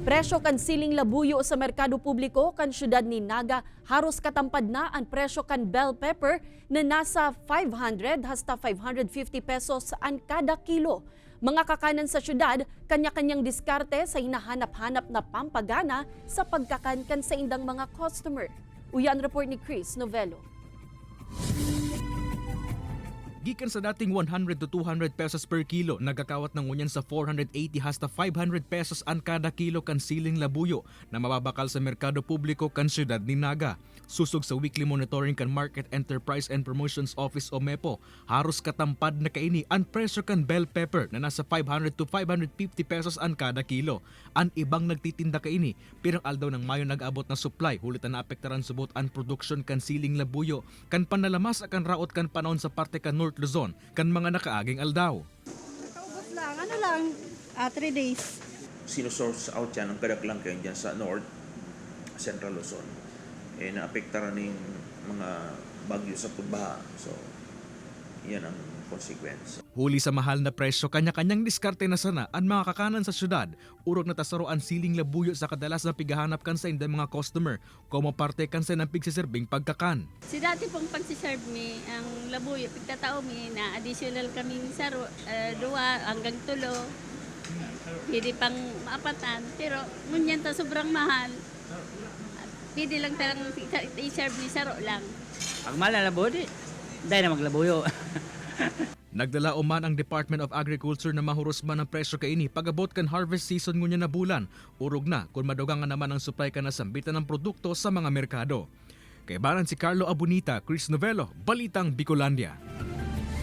Presyo kan siling labuyo sa merkado publiko kan syudad ni Naga, haros katampad na ang presyo kan bell pepper na nasa 500 hasta 550 pesos ang kada kilo. Mga kakanan sa syudad, kanya-kanyang diskarte sa hinahanap-hanap na pampagana sa pagkakan kan sa indang mga customer. Uya ang report ni Chris Novello. Gikan sa dating 100 to 200 pesos per kilo, nagakawat na ngunyan sa 480 hasta 500 pesos ang kada kilo kan siling labuyo na mababakal sa merkado publiko kan syudad ni Naga. Susog sa weekly monitoring kan Market Enterprise and Promotions Office o MEPO, haros katampad na kaini ang presyo kan bell pepper na nasa 500 to 550 pesos ang kada kilo. Ang ibang nagtitinda kaini, pirang aldaw ng Mayo nag-abot na supply, hulit na naapektaran subot ang production kan siling labuyo, kan panalamas kan raot kan panahon sa parte kan North Luzon, kan mga nakaaging aldaw. Kaubos lang, ano lang, 3 days. Sinusource out yan ang kadaklang kayo dyan sa North, Central Luzon. Eh, naapektaran ng mga bagyo sa pagbaha. So, yan ang consequence. Huli sa mahal na presyo, kanya-kanyang diskarte na sana ang mga kakanan sa syudad. Urog na tasaro ang siling labuyo sa kadalas na pigahanap kan sa indang mga customer, como parte kan sa ng pigsiserbing pagkakan. Si dati pong pagsiserve mi, ang labuyo, pigtatao mi, na additional kaming saro, duwa hanggang tulo. Pwede pang maapatan, pero ngunyan ta sobrang mahal. Pwede lang talang i-serve ni saro lang. Pag mahal na labuyo, di, dahil na maglabuyo. Nagdala man ang Department of Agriculture na mahuros man ang presyo kaini pagabot kan harvest season ngunya na bulan. Urog na kung madugangan naman ang supply kan nasambitan ng produkto sa mga merkado. Kaibaran si Carlo Abunita, Chris Novello, Balitang Bicolandia.